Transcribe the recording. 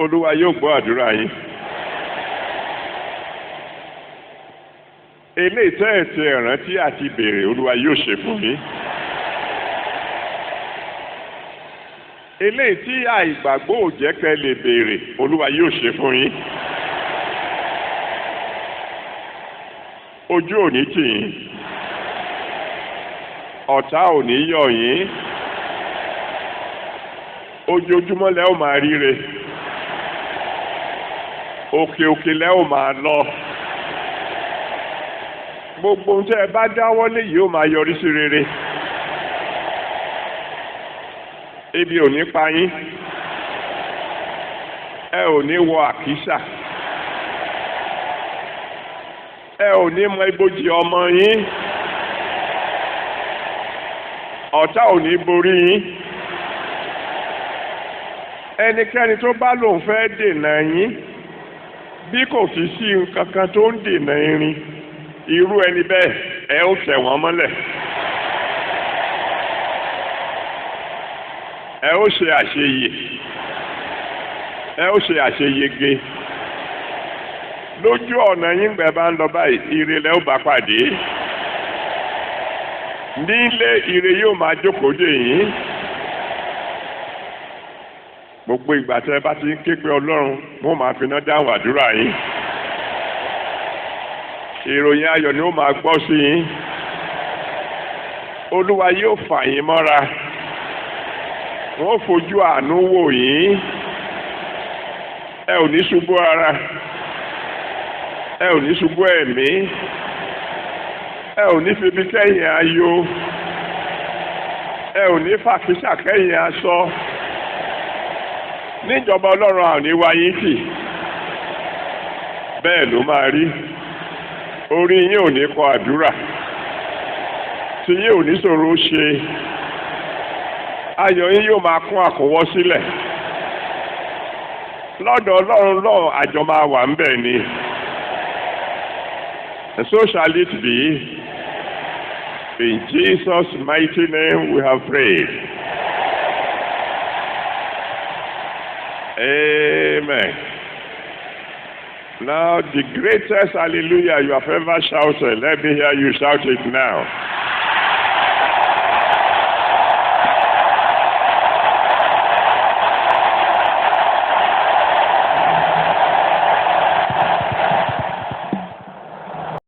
Olúwa yóò gbọ́ àdúrà yín. Eléyìí tẹ́ ẹ̀ ti rántí àti béèrè, Olúwa yóò ṣe fún yín. Eléyìí tí àìgbàgbọ́ ò jẹ́ kẹ́ lè béèrè, Olúwa yóò ṣe fún yín. Ojú ò ní tì yín, ọ̀tá ò ní yọ̀ yín, ojoojúmọ́ lẹ ó máa ríre, òkè òkè lẹ ó máa lọ, gbogbo ohun tẹ́ ẹ bá dáwọ́lé yìí ó máa yọrí sí rere. Ebi ò ní pa yín, ẹ ò ní wọ àkísà, ẹ ò ní mọ ibojì ọmọ yín, ọ̀tá ò ní borí yín. Ẹnikẹ́ni tó bá lòun fẹ́ dènà yín, bí kò fi sí nǹkan kan tó ń dènà irin, irú ẹni bẹ́ẹ̀ ẹ ó tẹ̀ wọ́n mọ́lẹ̀. Ẹ ó ṣe àṣeyè, ẹ ó ṣe àṣeyege. Lójú ọ̀nà yín gbẹ bá ń lọ báyìí, ire lẹ ó bá pàdé. Nílé ire yóò máa jókòó dè yín. Gbogbo ìgbà tẹ́ ẹ bá ti ń ké pe Ọlọ́run, wọ́n máa finá dáhùn àdúrà yín. Ìròyìn ayọ̀ ni ó máa gbọ́ sí yín. Olúwa yóò fà yín mọ́ra. Wọ́n fojú àánú wò yín. Ẹ ò ní ṣubú ara, ẹ ò ní ṣubú ẹ̀mí, ẹ ò ní febi kẹ́yìn ayọ̀, ẹ ò ní fàkísà kẹ́yìn aṣọ. Níjọba Ọlọ́run àwọn ní wáyé tì. Bẹ́ẹ̀ ló máa rí. Orí yín ò ní kọ àdúrà, tí yín ò ní ṣòro ṣe. Ayọ̀ yín yóò máa kún àkúnwọ́ sílẹ̀. Lọ́dọ̀ Ọlọ́run lọ́run àjọ máa wà ń bẹ̀ ni. And so shall it be. In Jesus' mighty name we have prayed. Amen. Now the greatest hallelujah you have ever shouted, let me hear you shout it now.